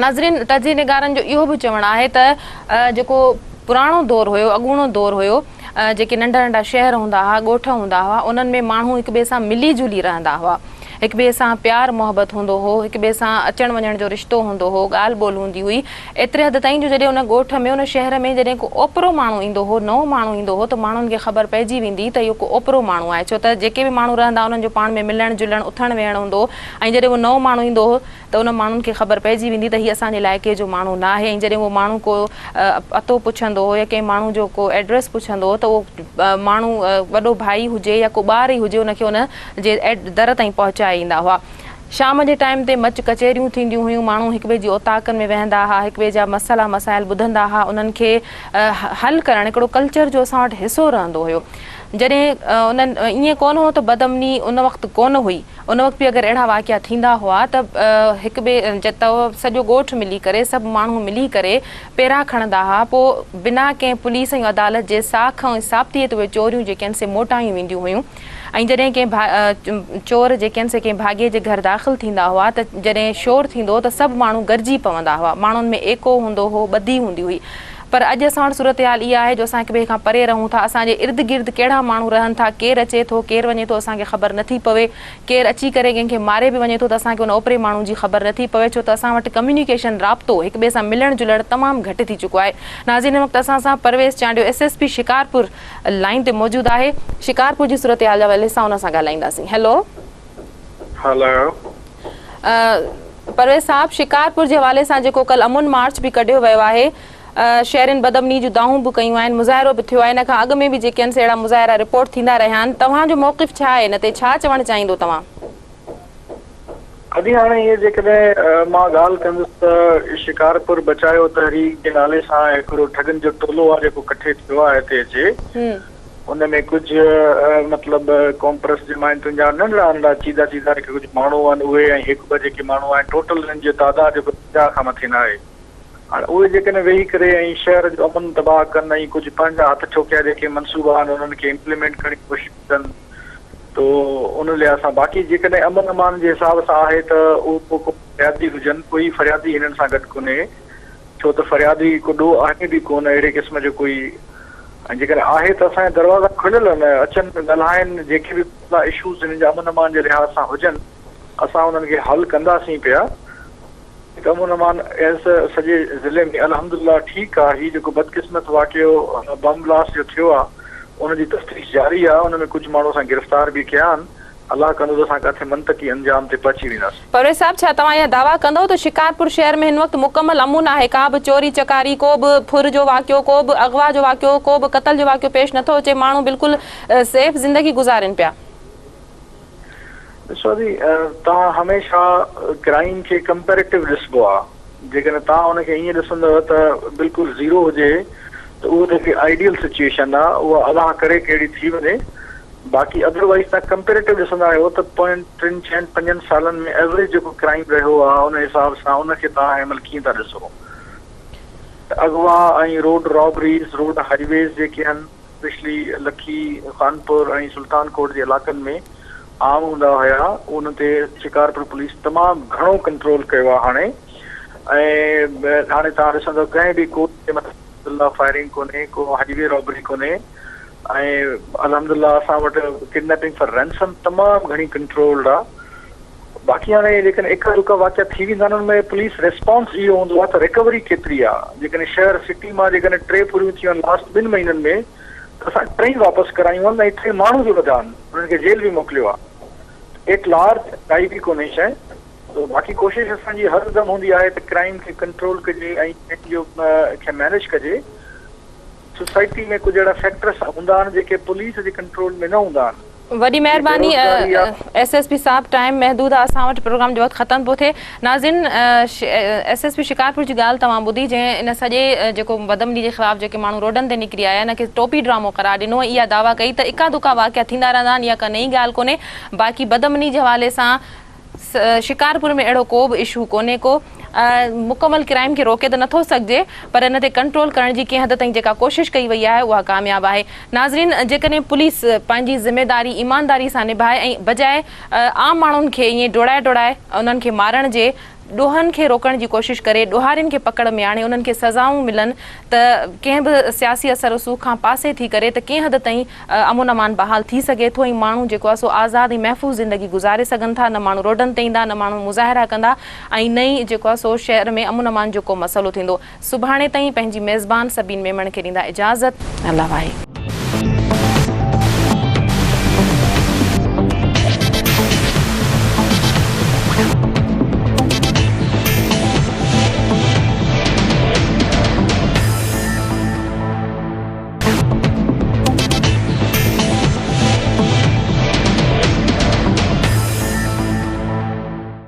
Speaker 1: ناظرين تجزيي نگارن جو اهو به چوڻ آهي ته جيڪو پراڻو دور هيو اڳوڻو دور هيو جيڪي ننڍا ننڍا شهر هوندا هئا ڳوٺ هوندا هئا انهن ۾ ماڻهو هڪ ٻئي سان ملي جلي رهندا هئا هڪ ٻئي سان پيار محبت هوندو هو هڪ ٻئي سان اچڻ وڃڻ جو رشتو هوندو هو ڳالهه ٻولهه هوندي هئي ايتري حد تائين جو جڏهن ان ڳوٺ ۾ ان شهر ۾ جڏهن ڪو اوپرو ماڻهو ايندو هو نئون ماڻهو ايندو هو ته ماڻهن کي خبر پئجي ويندي ته اهو ڪو اوپرو ماڻهو آهي ڇو ته جيڪي به ماڻهو رهندا انهن جو پاڻ ۾ ملڻ جلڻ اٿڻ ويهڻ هوندو هو ۽ جڏهن اهو نئون ماڻهو ايندو هو ته انهن ماڻهن کي خبر پئجي ويندي ته هي اسان جي علائقي جو ماڻهو نه آهي ۽ جڏهن اهو ماڻهو ڪو پتو پڇندو هو يا ڪنهن ماڻهو جو ڪو ايڊريس پڇندو هو ته اهو ماڻهو وڏو ڀائي هجي يا ڪو ٻار ئي هجي ان کي ان جي در تائين پهچائي ايندا هئا. شام جي ٽائيم تي مچ ڪچهريون ٿينديون هيون، ماڻهو هڪٻئي جي اوطاقن ۾ ويهندا ها، هڪٻئي جا مسئلا مسائل ٻڌندا ها، انهن کي حل ڪرڻ هڪڙو ڪلچر جو اسان وٽ حصو رهندو هيو. جڏهن انهن ائين ڪونه هو ته بدامني ان وقت ڪونه هئي. ان وقت به اگر اهڙا واقعا ٿيندا هئا ته هڪ ٻئي ته سڄو ڳوٺ ملي ڪري سڀ ماڻهو ملي ڪري پيرا کڻندا هئا پوء بنا ڪنهن پوليس ۽ عدالت جي ساک ۽ ثابتي تي اهي چوريون جيڪي آهن سي موٽايون وينديون هيون ۽ جڏهن ڪنهن چور جيڪي آهن سي ڪنهن ڀاڳي جي گهر داخل ٿيندا هئا ته جڏهن شور ٿيندو هو ته سڀ ماڻهو گڏجي پوندا هئا ماڻهن ۾ ايڪو هوندو هو ٻڌي هوندي هئي پر اڄ اسان وٽ صورتحال اها آهي جو اسان هڪ ٻئي کان پري رهون ٿا، اسان جي ارد گرد ڪهڙا ماڻهو رهن ٿا، ڪير اچي ٿو، ڪير وڃي ٿو اسان کي خبر نه ٿي پوي، ڪير اچي ڪري ڪنهن کي ماري به وڃي ٿو ته اسان کي ان اوپري ماڻهو جي خبر نه ٿي پوي ڇو ته اسان وٽ ڪميونيڪيشن، رابطو، هڪ ٻئي سان ملڻ جلڻ تمام گهٽ ٿي چڪو آهي. ناظرين هن وقت اسان سان Parvez Chandio S S P Shikarpur line تي موجود آهي، شڪارپور جي صورتحال جي حوالي سان ان سان ڳالهائينداسين. هيلو.
Speaker 2: هيلو.
Speaker 1: پرويز صاحب شڪارپور جي حوالي سان جيڪو ڪل امن مارچ به ڪڍيو ويو آهي شهرين بدامني جون دانهون به ڪيون آهن مظاهرو به ٿيو آهي ان کان اڳ ۾ به جيڪي آهن سي اهڙا مظاهرا رپورٽ ٿيندا رهيا آهن توهان جو موقف ڇا آهي ان تي ڇا چوڻ چاهيندو توهان؟
Speaker 2: ادي هاڻي هيء جيڪڏهن مان ڳالهه ڪندس ته شڪارپور بچايو تحريڪ جي نالي سان هڪڙو ٺڳن جو ٽولو آهي جيڪو ڪٺي ٿيو آهي هتي اچي.
Speaker 5: ان ۾ ڪجهه مطلب قومپرست جماعتن جا ننڍڙا ننڍڙا چيدا چيدا جيڪي ڪجهه ماڻهو آهن اهي ۽ هڪ ٻه جيڪي ماڻهو آهن ٽوٽل انهن جو تعداد جيڪو 50 کان مٿي ناهي. هاڻ اهي جيڪڏهن ويهي ڪري ۽ شهر جو امن تباهه ڪن ۽ ڪجهه پنهنجا هٿ ٺوڪيا جيڪي منصوبا آهن انهن کي امپليمينٽ ڪرڻ جي ڪوشش ڪن تو ان لحاظ سان باقي جيڪڏهن امن امان جي حساب سان آهي ته اهو ڪو فريادي هجن ڪوئي فريادي هنن سان گڏ ڪونهي. ڇو ته فريادي ڪو ڏوهه آهي به ڪونه اهڙي قسم جو ڪوئي ۽ جيڪڏهن آهي ته اسان جا دروازا کليل آهن اچن ڳالهائن جيڪي به مسئلا اشوز هنن جا امن امان جي لحاظ سان هجن اسان انهن کي حل ڪنداسين پيا ته امن امان ايز سڄي ضلعي ۾ الحمدلله ٺيڪ آهي هي جيڪو بدقسمت واقعو بم بلاسٽ جو ٿيو آهي ان جي تفتيش جاري آهي ان ۾ ڪجهه ماڻهو اسان گرفتار به ڪيا آهن الله ڪندو ته اسان ڪاٿي منطقي انجام تي پهچي وينداسين.
Speaker 1: پرويز صاحب ڇا توهان اها دعويٰ ڪندؤ ته شڪارپور شهر ۾ هن وقت مڪمل امن آهي ڪا به چوري چڪاري ڪو به ڦر جو واقعو ڪو به اغوا جو واقعو ڪو به قتل جو واقعو پيش نٿو اچي ماڻهو بلڪل سيف زندگي گذارين پيا.
Speaker 5: ڏسو ادي توهان هميشه ڪرائيم کي ڪمپيريٽو ڏسبو آ جيڪڏهن توهان ان کي ائين ڏسندؤ ته بلڪل زيرو هجي ته اهو ته هڪڙي آئيڊيل سچوئيشن آ اها الله ڪري ڪهڙي ٿي وڃي باقي ادر وائيز توهان ڪمپيريٽو ڏسندا آهيو ته پوين ٽن چئن پنجن سالن ۾ ايوريج جيڪو ڪرائيم رهيو آهي ان حساب سان ان کي توهان هن مهل ڪيئن ٿا ڏسو ته اغوا ۽ روڊ رابريز روڊ هائي ويز جيڪي آهن اسپيشلي لکي خانپور ۽ سلطان ڪوٽ جي علائقن ۾ عام هوندا هيا ان تي شڪارپور پوليس تمام گهڻو ڪنٽرول ڪيو آهي هاڻي ۽ هاڻي توهان ڏسندو ڪنهن به ڪوٽ جي مٿان فائرنگ ڪونهي ڪو هائي وي رابري ڪونهي ۽ الحمدالله اسان وٽ ڪڊنيپنگ فار رينسم تمام گهڻي ڪنٽرولڊ آ باقي هاڻي جيڪڏهن اڪا دڪا واقعا ٿي ويندا آهن ان ۾ پوليس ريسپانس اهو هوندو آ ته ريڪوري ڪيتري آ جيڪڏهن شهر سٽي مان جيڪڏهن ٽي ڦريون ٿيون آهن لاسٽ ٻن مهينن ۾ ته اسان ٽئي واپس ڪرايون آهن ۽ ٽي ماڻهو به وڌا آهن انهن کي جيل به موڪليو آ ايٽ لارج ڪائي به ڪونهي شيء تو باقي ڪوشش اسان جي هر دم هوندي آهي ته ڪرائيم کي ڪنٽرول ڪجي ۽ جو کي مينيج ڪجي. سوسائٽي ۾ ڪجهه اهڙا فيڪٽرس هوندا آهن جيڪي پوليس جي ڪنٽرول ۾ نه هوندا آهن.
Speaker 1: وڏي
Speaker 5: جيئن
Speaker 1: مهرباني
Speaker 5: بيروزگاري آ.
Speaker 1: ايس ايس پي صاحب ٽائيم محدود آ اسان وٽ پروگرام جو وقت ختم پيو ٿئي ناظرين ايس ايس پي شڪارپور جي ڳالهه توهان ٻڌي جنهن ان سڄي جيڪو بدامني جي خلاف جيڪي ماڻهو روڊن تي نڪري آيا ان کي ٽوپي ڊرامو قرار ڏنو ۽ اها دعويٰ ڪئي ته اڪا دڪا واقعا ٿيندا رهندا آهن اها ڪا نئين ڳالهه ڪونهي باقي بدامني جي حوالي سان شڪارپور ۾ اهڙو ڪو به اشو ڪونهي ڪو مڪمل ڪرائيم کي روڪي ته نٿو سگهجي پر ان تي ڪنٽرول ڪرڻ جي ڪنهن حد تائين جيڪا ڪوشش ڪئي وئي آهي اها ڪامياب آهي ناظرين جيڪڏهن پوليس پنهنجي ذميواري ايمانداري سان نڀائي ۽ بجاء عام ماڻهن کي ائين ڊوڙائي ڊوڙائي انهن کي مارڻ جي ڏوهن کي روڪڻ جي ڪوشش ڪري ڏوهارين کي پڪڙ ۾ آڻي انهن کي سزائون ملن ته ڪنهن به سياسي اثر رسوخ کان پاسي ٿي ڪري ته ڪنهن حد تائين امن امان بحال ٿي سگهي ٿو ۽ ماڻهو جيڪو آهي سو آزاد ۽ محفوظ زندگي گذاري سگهن ٿا نه ماڻهو روڊن تي ايندا نه ماڻهو مظاهرا ڪندا ۽ نه ئي جيڪو آهي سو شهر ۾ امن امان جو ڪو مسئلو ٿيندو سڀاڻي تائين پنهنجي ميزبان سبين ميمڻ کي ڏيندا اجازت الله واهي.